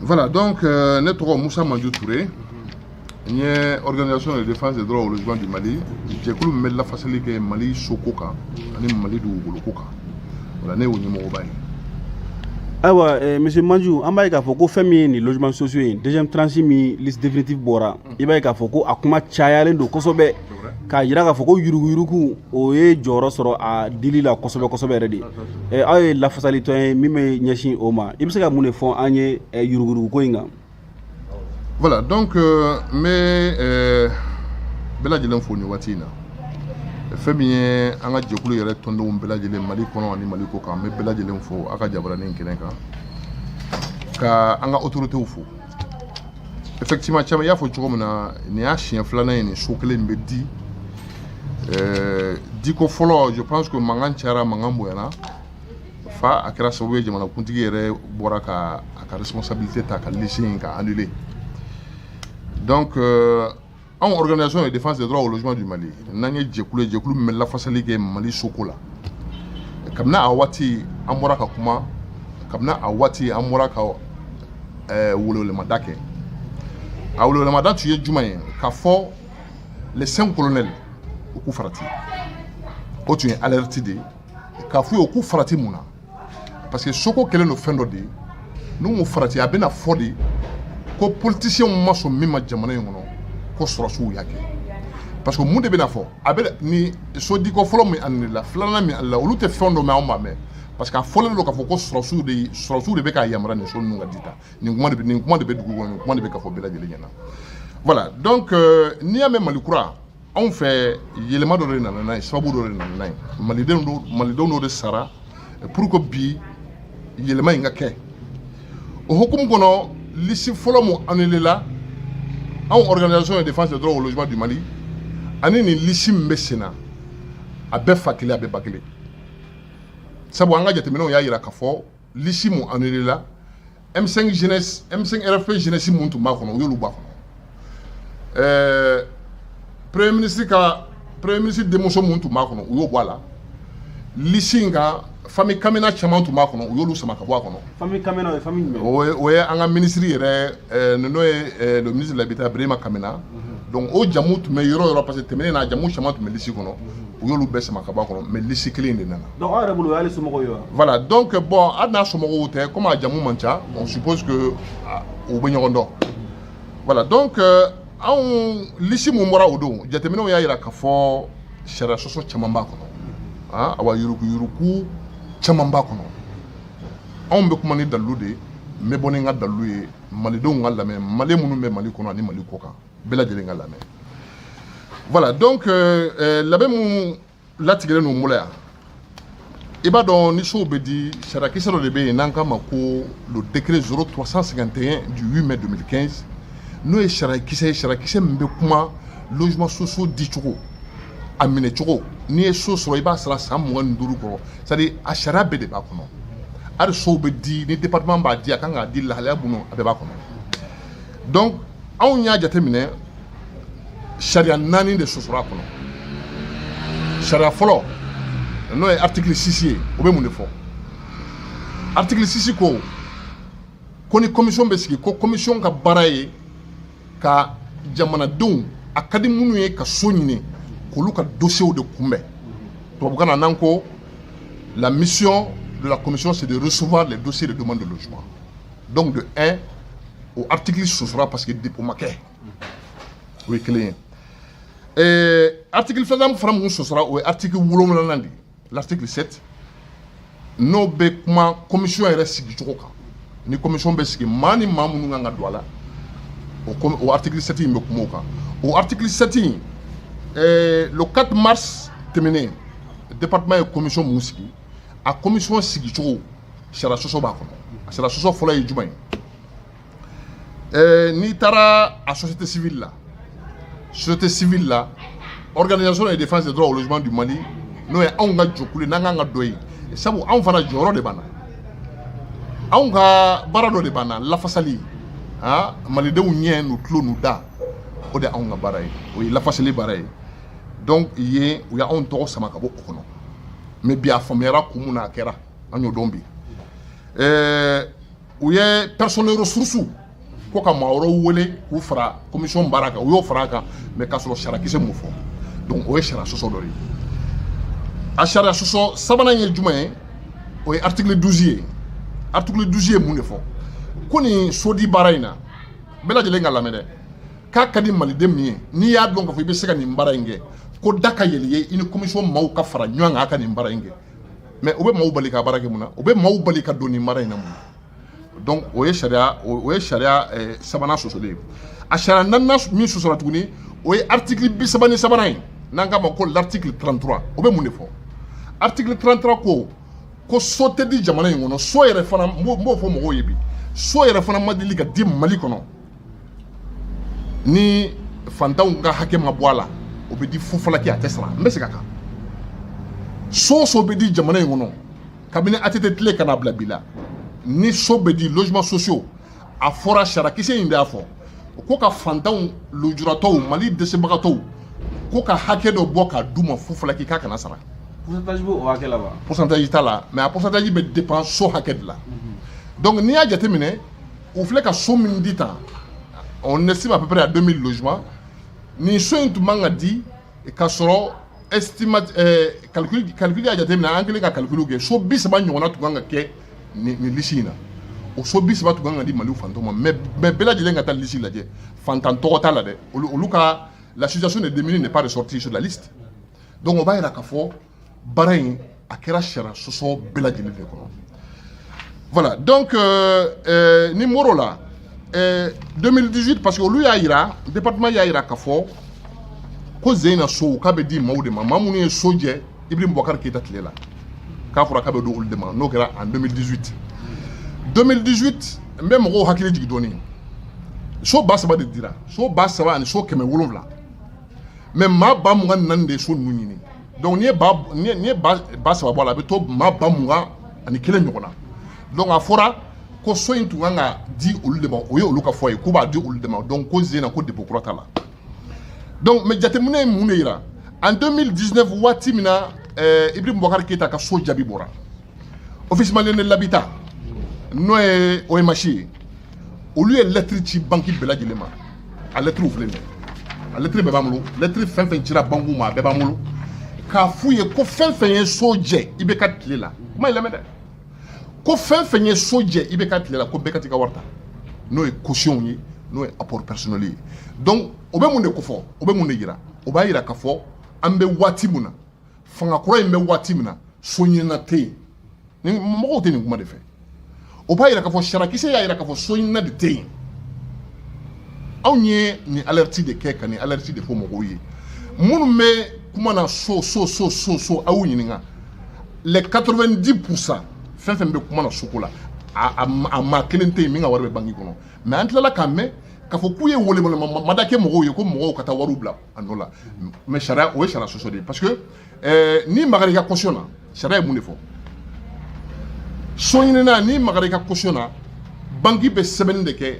Voilà, donc ne tɔgɔ Musa Manju Ture. N ye Organisation de défense des droits au logement du Mali, jɛkulu min bɛ lafasali kɛ Mali soko kan ani Mali dugukolo kan. Voilà, ne y'o ɲɛmɔgɔba ye. Ayiwa, monsieur Manju, an b'a ye k'a fɔ ko fɛn min ye nin logement sociaux ye, deuxième tranche min liste définitive bɔra, i b'a ye k'a fɔ ko a kuma cayalen don kosɛbɛ, k'a yira k'a fɔ ko yuruguyurugu, o ye jɔyɔrɔ sɔrɔ a dili la kosɛbɛ kosɛbɛ yɛrɛ de. Aw ye lafasalitɔn ye min bɛ ɲɛsin o ma, i bɛ se ka mun de fɔ an ye yuruguyurugu ko in kan? Voilà, donc n bɛ bɛɛ lajɛlen fo nin waati in na. Fɛn min ye an ka jɛkulu yɛrɛ tɔndenw bɛɛ lajɛlen Mali kɔnɔ ani Mali kɔ kan, n bɛ bɛɛ lajɛlen fo aw ka jabaranin kɛnɛ kan, ka an ka autorités fo. Effectivement, caman i y'a fɔ cogo min na, nin y'a siɲɛ filanan ye nin so kelen in bɛ di. Diko fɔlɔ, je pense que mankan cayara, mankan bonyana fa a kɛra sababu ye jamanakuntigi yɛrɛ bɔra ka a ka responsabilité ta ka liste in ka annuler. Donc anw, Organisation de défense des droits au logement du Mali, n'an ye jɛkulu ye, jɛkulu min bɛ lafasali kɛ Mali soko la, kabini a waati an bɔra ka kuma, kabini a waati an bɔra ka welewelemada kɛ. A welewelemada tun ye jumɛn ye? Ka fɔ les cinq colonels, u k'u farati. O tun ye alerte de ye k'a f'u ye u k'u farati. Mun na? Parce que soko kɛlen don fɛn dɔ de ye. N'u m'u farati, a bɛna fɔ de ko politiciens ma sɔn min ma jamana in kɔnɔ, ko sɔrɔsiw y'a kɛ. Parce que mun de bɛna fɔ? A bɛ ni sodiko fɔlɔ min annulé la, filanan min annulé la, olu tɛ fɛn dɔ mɛn, anw b'a mɛn, parce que a fɔlen don k'a fɔ ko sɔrɔsiw de bɛ k'a yamaruya nin so ninnu ka di ta. Nin kuma de bɛ dugu kɔnɔ, nin kuma de bɛ ka fɔ bɛɛ lajɛlen ɲɛna. Voilà, donc n'i y'a mɛn Mali kura, anw fɛ yɛlɛma dɔ de nana n'a ye, sababu dɔ de nana n'a ye. Malidenw dɔ de sara pour que bi yɛlɛma in ka kɛ. O hukumu kɔnɔ, liste fɔlɔ mun annulé la, anw, Organisation de défense des droits au logement du Mali, ani nin liste min bɛ sen na, a bɛɛ fa kelen, a bɛɛ ba kelen. Sabu an ka jateminɛw y'a yira k'a fɔ liste mun annulé la, M5 jeunesse, M5 RFP jeunesse mun tun b'a kɔnɔ, u y'olu b'a kɔnɔ. Premier ministre ka, premier ministre denmuso mun tun b'a kɔnɔ, u y'o bɔ a la. Liste in kan, famille Kamina caman tun b'a kɔnɔ, u y'olu sama ka bɔ a kɔnɔ. Famille Kamina, o ye famille jumɛn? O ye an ka ministre yɛrɛ, n'o ye le ministre de l'Habitat, Birima Kamina. Donc o jamu tun bɛ yɔrɔ o yɔrɔ, parce que tɛmɛnen na a jamu caman tun bɛ liste kɔnɔ, u y'olu bɛɛ sama ka bɔ a kɔnɔ. Mais liste kelen in de nana. Donc aw yɛrɛ bolo, o y'ale somɔgɔw ye wa? Voilà, donc bon, hali n'a somɔgɔw tɛ, comme a jamu man ca, on suppose que u bɛ ɲɔgɔn dɔn. Voilà, donc anw, liste mun bɔra o don, jateminɛw y'a yira k'a fɔ sariya sɔsɔ caman b'a kɔnɔ. Ah, awa, yuruguyurugu caman b'a kɔnɔ. Anw bɛ kuma ni dalilu de ye. N bɛ bɔ ni n ka dalilu ye, malidenw ka lamɛn, malien minnu bɛ Mali kɔnɔ ani Mali kɔ kan, bɛɛ lajɛlen ka lamɛn. Voilà, donc labɛn mun latigɛlen don n bolo yan, i b'a dɔn ni sow bɛ di, sariyakisɛ dɔ de bɛ yen n'an k'a ma ko le décret 0351 du 8 mai 2015, n'o ye sariyakisɛ ye, sariyakisɛ min bɛ kuma logement sociaux di cogo, a minɛ cogo. N'i ye so sɔrɔ, i b'a sara san 25 kɔrɔ. C'est à dire a sariya bɛɛ de b'a kɔnɔ. Hali sow bɛ di ni département b'a di, a kan k'a di lahalaya minnu, a bɛɛ b'a kɔnɔ. Donc anw y'a jateminɛ, sariya naani de sɔsɔra a kɔnɔ. Sariya fɔlɔ, n'o ye article 6 ye, o bɛ mun de fɔ? Article 6 ko ni commission bɛ sigi, ko commission ka baara ye ka jamanadenw a ka di minnu ye ka so ɲini, k'olu ka dossiers de kunbɛn. Tubabukan na, n'an ko la mission de la commission, c'est de recevoir les dossiers de demande de logement. Donc de 1, o article sɔsɔra, parce que dépôt ma kɛ. O ye kelen ye. Article filanan fana mun sɔsɔra, o ye article wolonwulanan de ye, l'article 7, n'o bɛ kuma commission yɛrɛ sigicogo kan. Ni commission bɛ sigi, maa ni maa minnu kan ka don a la, o article 7 in bɛ kuma o kan. O article 7 in, le 4 mars tɛmɛnen, département ye commission mun sigi, a commission sigicogo, sariya sɔsɔ b'a kɔnɔ. A sariya sɔsɔ fɔlɔ ye jumɛn ye? N'i taara a société civile la, société civile la, Organisation de défense des droits au logement du Mali, n'o ye anw ka jɔkulu ye, n'an kan ka dɔ ye, sabu anw fana jɔyɔrɔ de b'an na, anw ka baara dɔ de b'an na, lafasali. Ah, malidenw ɲɛ n'u tulo n'u da, o de y'anw ka baara ye, o ye lafasali baara ye. Donc yen, u y'anw tɔgɔ sama ka bɔ o kɔnɔ. Mais bi, a faamuyara kun mun na a kɛra, an y'o dɔn bi. U ye personne ressource ko ka maa wɛrɛw wele k'u fara commission baara kan, u y'o fara a kan, mais k'a sɔrɔ sariyakisɛ m'o fɔ. Donc o ye sariya sɔsɔ dɔ ye. A sariya sɔsɔ sabanan ye jumɛn ye? O ye article 12 ye. Article 12 ye mun de fɔ? Ko nin sodi baara in na, bɛɛ lajɛlen ka lamɛn dɛ, k'a ka di maliden min ye, n'i y'a dɔn k'a fɔ i bɛ se ka nin baara in kɛ, ko da ka yɛlɛ ye, i ni commission maaw ka fara ɲɔgɔn kan a ka nin baara in kɛ. Mais u bɛ maaw bali ka baara kɛ mun na? U bɛ maaw bali ka don nin baara in na mun na? Donc o ye sariya sabanan sɔsɔlen ye. A sariya naaninan min sɔsɔra tuguni, o ye article 33nan ye, n'an k'a ma ko l'article 33. O bɛ mun de fɔ? Article 33 ko so tɛ di jamana in kɔnɔ. So yɛrɛ fana, n b'o fɔ mɔgɔw ye bi, so yɛrɛ fana ma deli ka di Mali kɔnɔ ni fantanw ka hakɛ ma bɔ a la. O bɛ di fufalaki, a tɛ sara. N bɛ segin a kan: so o so bɛ di jamana in kɔnɔ kabini ATT tile ka n'a bila bi la, ni so bɛ di, logement sociaux, a fɔra, sariyakisɛ in de y'a fɔ ko ka fantanw, lujuratɔw, Mali dɛsɛbagatɔw, ko ka hakɛ dɔ bɔ k'a d'u ma fufalaki, k'a kana sara. Pourcentage b'o hakɛ la wa? Pourcentage t'a la, mais a pourcentage bɛ dépend so hakɛ de la. Donc n'i y'a jateminɛ, u filɛ ka so min di tan, on estime à peu près à 2000 logements. Nin so in tun man ka di ka sɔrɔ estimate calcul y'a jateminɛ, an kɛlen ka calcul kɛ, so 30 ɲɔgɔnna tun kan ka kɛ nin liste in na. O so 30 tun kan ka di Mali fantanw ma. Mais bɛɛ lajɛlen ka taa liste lajɛ, fantan tɔgɔ t'a la dɛ. Olu ka la situation des démunis n'est pas ressortie sur la liste. Donc o b'a yira k'a fɔ baara in a kɛra sariya sɔsɔ bɛɛ lajɛlen de kɔnɔ. Voilà. Donc ni bɔr'o la, 2018, parce que olu y'a yira, département y'a yira k'a fɔ ko zen na sow k'a bɛ di maaw de ma, maa minnu ye so jɛ Ibrahim Boubacar Keïta tile la, k'a fɔra k'a bɛ di olu de ma. N'o kɛra en 2018. 2018, n bɛ mɔgɔw hakili jigin dɔɔni, so 3000 de dira, so 3000 ani so 700, mais maa 24 000 de ye so ninnu ɲini. Donc n'i ye 3000 bɔ a la, a bɛ to maa 21 000 ɲɔgɔn na. Donc a fɔra ko so in tun kan ka di olu de ma. O ye olu ka fɔ ye k'u b'a di olu de ma. Donc ko zen na ko dépôt kura t'a la. Donc mais jateminɛ ye mun de yira? En 2019, waati min na Ibrahim Boubacar Keïta ka so jaabi bɔra, Office malien de l'habitat, n'o ye OMH ye, olu ye lettre ci banque bɛɛ lajɛlen ma. A lettre filɛ nin ye, a lettre bɛɛ b'an bolo. Lettre fɛn fɛn cira banque ma, a bɛɛ b'an bolo, k'a f'u ye ko fɛn fɛn ye so jɛ IBK tile la, kuma in lamɛn dɛ, ko fɛn fɛn ye so jɛ IBK tile la, ko bɛɛ ka t'i ka wari ta, n'o ye caution ye, n'o ye apport personnel ye. Donc o bɛ mun de kofɔ? O bɛ mun de yira? O b'a yira k'a fɔ an bɛ waati mun na, fanga kura in bɛ waati min na, so ɲinina tɛ yen. Ni mɔgɔw tɛ nin kuma de fɛ, o b'a yira k'a fɔ sariyakisɛ y'a yira k'a fɔ so ɲinina de tɛ yen. Anw ye nin alerte de kɛ, ka nin alerte de fɔ mɔgɔw ye. Minnu bɛ kuma na so so so so so, aw y'u ɲininka, les 90 %, fɛn fɛn bɛ kuma na soko la, a maa kelen tɛ yen min ka wari bɛ banki kɔnɔ. Mais an tilala k'a mɛn k'a fɔ k'u ye welewele mada kɛ mɔgɔw ye ko mɔgɔw ka taa wariw bila a nɔ la. Mais sariya, o ye sariya sɔsɔ de ye, parce que n'i magara i ka caution na, sariya ye mun de fɔ? So ɲinina, n'i magara i ka caution na, banki bɛ sɛbɛnni de kɛ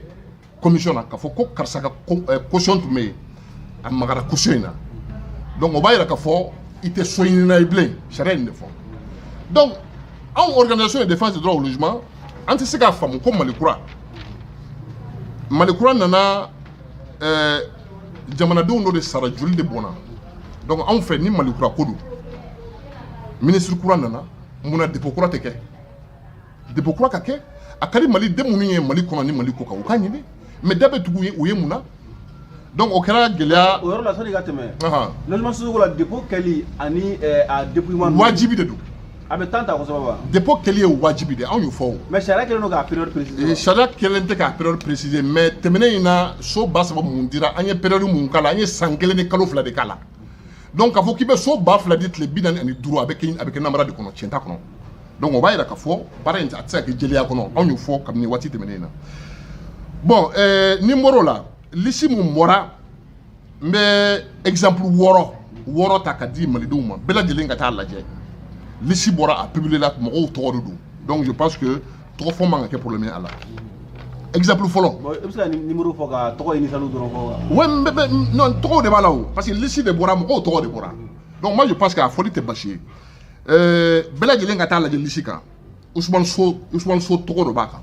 commission na k'a fɔ ko karisa ka caution tun bɛ yen, a magara caution in na. Donc o b'a yira k'a fɔ i tɛ so ɲinina ye bilen. Sariya ye nin de fɔ. Donc anw, Organisation de défense des droits au logement, an tɛ se k'a faamu ko Mali kura nana, jamanadenw dɔ de sara, joli de bɔnna. Donc anw fɛ, ni Mali kura ko don, ministre kura nana, munna dépôt kura tɛ kɛ? Dépôt kura ka kɛ, a ka di Mali den minnu ye Mali kɔnɔ ni Mali kɔ kan, u k'a ɲini, mais da bɛ tugu u ye mun na? Donc o kɛra gɛlɛya. O yɔrɔ la, sani i ka tɛmɛ, logement sociaux la, dépôt kɛli ani a dépouillement, wajibi de don. A bɛ temps ta kosɛbɛ wa? Dépôt kɛli ye wajibi de, anw y'o fɔ o. Mais sariya kɛlen don k'a période préciser. Sariya kɛlen tɛ k'a période préciser, mais tɛmɛnen in na, so 3000 mun dira, an ye période mun k'a la? An ye san 1 ni kalo 2 de k'a la. Donc k'a fɔ k'i bɛ so 2000 di tile 45, a bɛ kɛ namara de kɔnɔ, tiɲɛ t'a kɔnɔ. Donc o b'a yira k'a fɔ baara in a tɛ se ka kɛ jɛlenya kɔnɔ. Anw y'o fɔ kabini waati tɛmɛnen in na. Bon, ni n bɔr'o la, liste mun bɔra, n bɛ exemple wɔɔrɔ wɔɔrɔ ta ka di malidenw ma, bɛɛ lajɛlen ka taa lajɛ. Liste bɔra, a publié la, mɔgɔw tɔgɔ de don. Donc je pense que tɔgɔ fɔ man ka kɛ problème ye a la. Exemple fɔlɔ. Bon, i bɛ se ka numéro fɔ ka tɔgɔ initial dɔrɔn fɔ wa? Ouais, non, tɔgɔw de b'a la o, parce que liste de bɔra, mɔgɔw tɔgɔ de bɔra. Donc moi je pense que a fɔli tɛ basi ye. Bɛɛ lajɛlen ka taa lajɛ liste kan. Ousmane So, Ousmane So tɔgɔ dɔ b'a kan.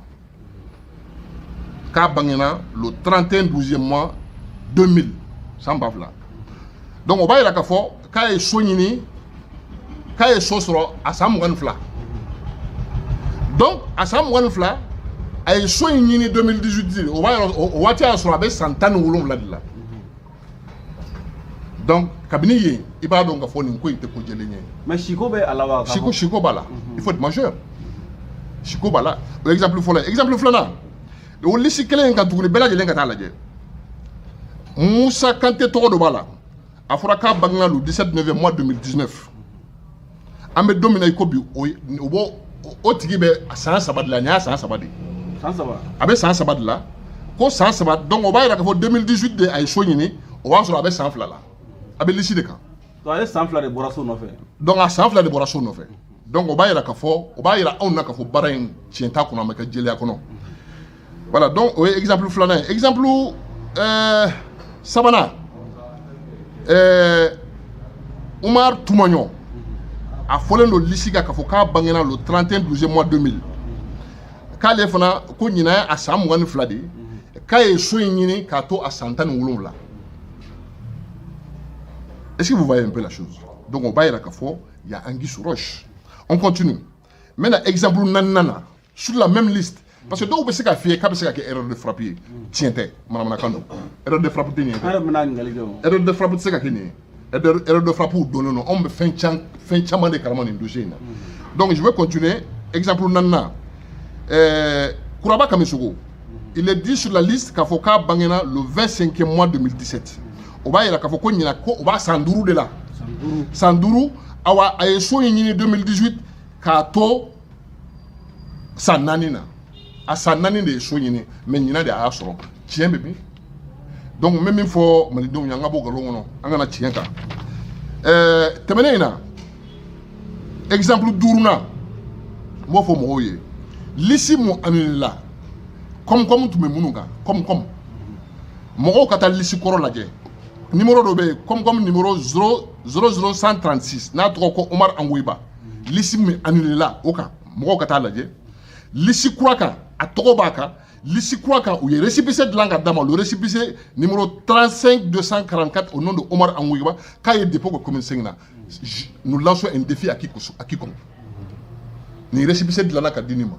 K'a bangena le 31 12e mois 2000, san 2000. Donc o b'a yira k'a fɔ k'a ye so ɲini, k'a ye so sɔrɔ a san 22. Donc a san 22, a ye so in ɲini 2018, o b'a yɔrɔ o waati y'a sɔrɔ a bɛ san 17 de la. Donc kabini yen, i b'a dɔn k'a fɔ nin ko in tɛ ko jɛlen ye. Mais siko bɛ a la wa? Siko b'a la, il faut être majeur, siko b'a la. O ye exemple fɔlɔ ye. Exemple filanan, o liste kelen in kan tuguni, bɛɛ lajɛlen ka taa lajɛ, Musa Kante tɔgɔ dɔ b'a la. A fɔra k'a bangena le 17 9 mois 2019. An bɛ don min na i ko bi, o b'o o tigi bɛ san 3 de la. Nin y'a san 3 de ye. San 3. A bɛ san 3 de la, ko san 3. Donc o b'a yira k'a fɔ 2018 de a ye so ɲini, o b'a sɔrɔ a bɛ san 2 la. A bɛ liste de kan. Donc ale san 2 de bɔra so nɔfɛ. Donc a san 2 de bɔra so nɔfɛ. Donc o b'a yira k'a fɔ, o b'a yira anw na k'a fɔ baara in tiɲɛ t'a kɔnɔ, a ma kɛ jɛlenya kɔnɔ. Voilà, donc o ye exemple filanan ye. Exemple sabanan, Umar Tumaɲɔ, a fɔlen don liste kan k'a fɔ k'a bangena le 31 12 mois 2000, k'ale fana ko ɲinan ye a san 22 de ye, k'a ye so in ɲini k'a to a san 17. Est-ce que vous voyez un peu la chose? Donc o b'a yira k'a fɔ il y a anguille sous roche. On continue maintenant, exemple naaninan na, sur la même liste, parce que dɔw bɛ se k'a f'i ye k'a bɛ se ka kɛ erreur de frappe ye. Tiɲɛ tɛ, manamanakan don. Erreur de frappe tɛ nin ye. An yɛrɛ bɛna ɲininkali kɛ o. Erreur de frappe tɛ se ka kɛ nin ye. Erreur de frappe donnen don, anw bɛ fɛn caman de kalama nin dossier in na. Donc je vais continuer. Exemple naaninan, Kuraba Kamisogo, il est dit sur la liste k'a fɔ k'a bangena le 25e mois 2017. O b'a yira k'a fɔ ko ɲinan ko o b'a san 5 de la. San 5. San 5. Awa, a ye so in ɲini 2018 k'a to san 4 na. A san 4 de ye so ɲini, mais ɲinan de a y'a sɔrɔ. Tiɲɛ bɛ min? Donc n bɛ min fɔ malidenw ye, an ka bɔ nkalon kɔnɔ, an kana tiɲɛ kan. Tɛmɛnen in na, exemple duurunan, n b'o fɔ mɔgɔw ye, liste mun annulé la, comme tun bɛ minnu kan, comme mɔgɔw ka taa liste kɔrɔ lajɛ, numéro dɔ bɛ yen, comme numéro 0 00 136, n'a tɔgɔ ko Omar Angoyiba. Liste min annulé la, o kan, mɔgɔw ka taa lajɛ liste kura kan, a tɔgɔ b'a kan. Liste kura kan, u ye récépissé dilan ka d'a ma, le récépissé numéro 35 244 au nom de Omar Angoyiba, k'a ye dépôt kɛ commune 5 na. Nous lançons un défi à quiconque. Nin récépissé dilanna ka di nin ma,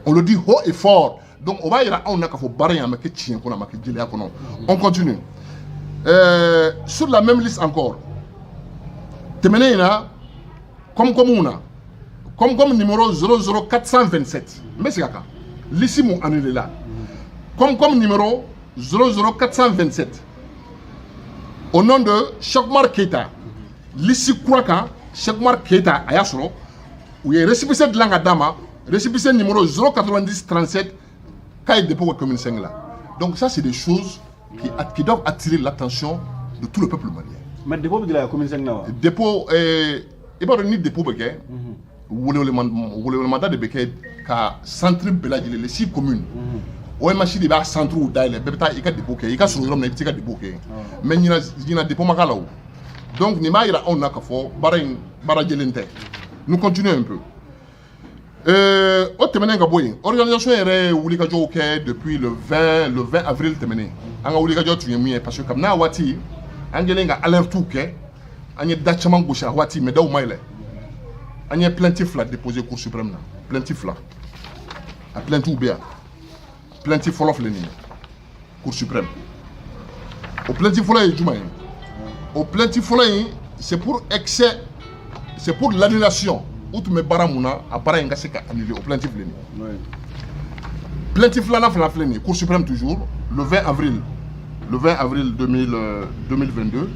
on le dit haut et fort. Donc o b'a yira anw na k'a fɔ baara in a ma kɛ tiɲɛ kɔnɔ, a ma kɛ jɛlenya kɔnɔ. On continue. Sur la même liste encore, tɛmɛnen in na, comme na comme numéro 00427, n bɛ segin a kan, liste mun annulé la, comme numéro 00427 au nom de Cheikh Oumar Keita, liste kura kan, Cheikh Oumar Keita a y'a sɔrɔ, u ye récépissé dilan ka d'a ma, récépissé numéro 090 37, k'a ye dépôt kɛ commune 5 la. Donc ça, c'est des choses qui doivent attirer l'attention de tout le peuple malien. Mais dépôt bɛ gɛlɛya commune 5 na wa? Dépôt, i b'a dɔn, ni dépôt bɛ kɛ, welewelemada de bɛ kɛ ka centre bɛɛ lajɛlen, les six communes. OMH de b'a centre dayɛlɛ, bɛɛ bɛ taa i ka dépôt kɛ. I ka surun yɔrɔ min na, i bɛ t'i ka dépôt kɛ. Mais ɲinan dépôt ma k'a la o. Donc nin b'a yira anw na k'a fɔ baara in, baara jɛlen tɛ. Nous continuons un peu. O tɛmɛnen ka bɔ yen, organisation yɛrɛ ye wulikajɔw kɛ depuis le 20 avril tɛmɛnen. An ka wulikajɔ tun ye mun ye? Parce que kabini a waati, an kɛlen ka alertew kɛ, an ye da caman gosi a waati, mais daw ma yɛlɛ. An ye plainte fila déposé Cour suprême na, plainte fila, a plaintew bɛ yan. Plainte fɔlɔ filɛ nin ye, Cour suprême. O plainte fɔlɔ ye jumɛn ye? O plainte fɔlɔ in, c'est pour excès, c'est pour l'annulation. U tun bɛ baara mun na, a baara in ka se ka annuler. O plainte filɛ nin ye. Plainte filanan fana filɛ nin ye, Cour suprême toujours, le 20 avril, le 20 avril 2000, 2022,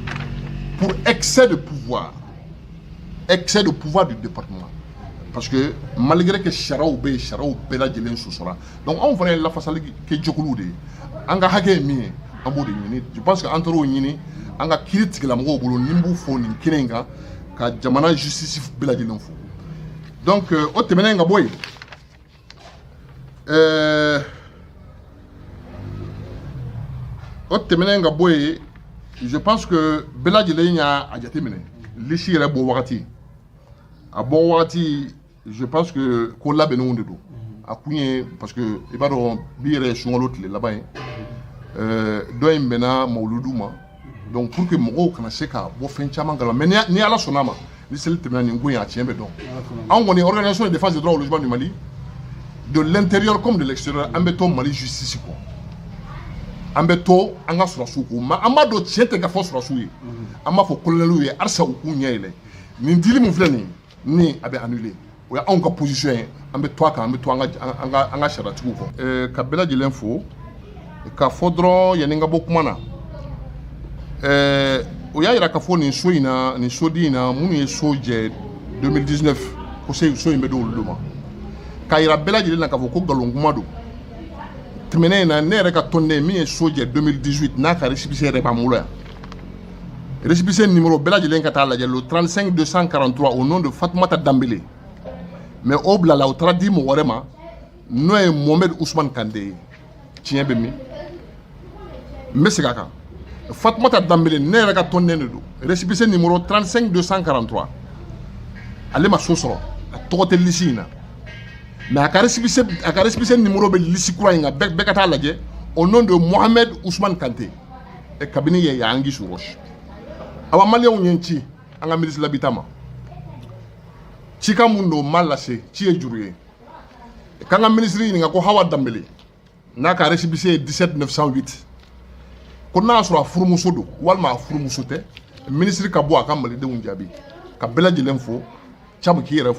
pour excès de pouvoir, excès de pouvoir du département, parce que malgré que sariyaw bɛ yen, sariyaw bɛɛ lajɛlen sɔsɔra. Donc anw fana ye lafasali kɛ jɛkuluw de ye. An ka hakɛ ye min ye, an b'o de ɲini. Je pense que an taar'o ɲini an ka kiiri tigilamɔgɔw bolo. Ni n b'u fo nin kɛnɛ in kan, ka jamana justice bɛɛ lajɛlen fo. Donc o tɛmɛnen ka bɔ yen, o tɛmɛnen ka bɔ yen, je pense que bɛɛ lajɛlen y'a a jateminɛ, liste yɛrɛ bɔ wagati, a bɔ wagati, je pense que ko labɛnnenw de don. A kun ye parce que i b'a dɔn, bi yɛrɛ ye sunkalo tile laban ye, dɔ in bɛnna mawuludu ma. Donc pour que mɔgɔw kana se ka bɔ fɛn caman kalama, mais ni Ala sɔnna a ma, ni seli tɛmɛna, nin ko in a tiɲɛ bɛ dɔn. Anw kɔni, Organisation de défense des droits au logement du Mali, de l'intérieur comme de l'extérieur, an bɛ to Mali justice kɔ, an bɛ to an ka sɔrɔsiw kɔ. Ma an b'a dɔn tiɲɛ tɛ ka fɔ sɔrɔsiw ye, an b'a fɔ colonɛliw ye halisa u k'u ɲɛ yɛlɛ. Nin dili min filɛ nin ye, ni a bɛ annuler, o ye anw ka position ye. An bɛ to a kan, an bɛ to an ka sariyatigiw kɔ. Ka bɛɛ lajɛlen fo k'a fɔ dɔrɔn yanni n ka bɔ kuma na, o y'a yira k'a fɔ nin so in na, nin soden in na, minnu ye so jɛ 2019, ko so in bɛ di olu de ma, k'a yira bɛɛ lajɛlen na k'a fɔ ko nkalon kuma don. Tɛmɛnen in na, ne yɛrɛ ka tɔnden min ye so jɛ 2018, n'a ka récépissé yɛrɛ b'an bolo yan, récépissé numéro, bɛɛ lajɛlen ka taa lajɛ, le 35 243, au nom de Fatoumata Dambele. Mais o bilala, o taara di mɔgɔ wɛrɛ ma, n'o ye Mohamed Ousmane Kante ye. Tiɲɛ bɛ min? N bɛ segin a kan: Fatoumata Dambele, ne yɛrɛ ka tɔnden de don, récépissé numéro 35 243, ale ma so sɔrɔ, a tɔgɔ tɛ liste in na. Mais a ka récépissé numéro bɛ liste kura in kan, bɛɛ ka taa lajɛ, au nom de Mohamed Ousmane Kante. Ɛ kabini yen, y a anguille sous roche. Awa, Maliyɛnw ye n ci an ka ministre de l'Habitat ma. Cikan mun don, n b'a lase, ci ye juru ye, k'an ka ministre ɲininka ko Hawa Danbele, n'a ka récépissé ye 17 908, ko n'a y'a sɔrɔ a furumuso don walima a furumuso tɛ. Ministre ka bɔ a ka Malidenw jaabi. Ka bɛɛ lajɛlen fo. Cabu k'i yɛrɛ fo.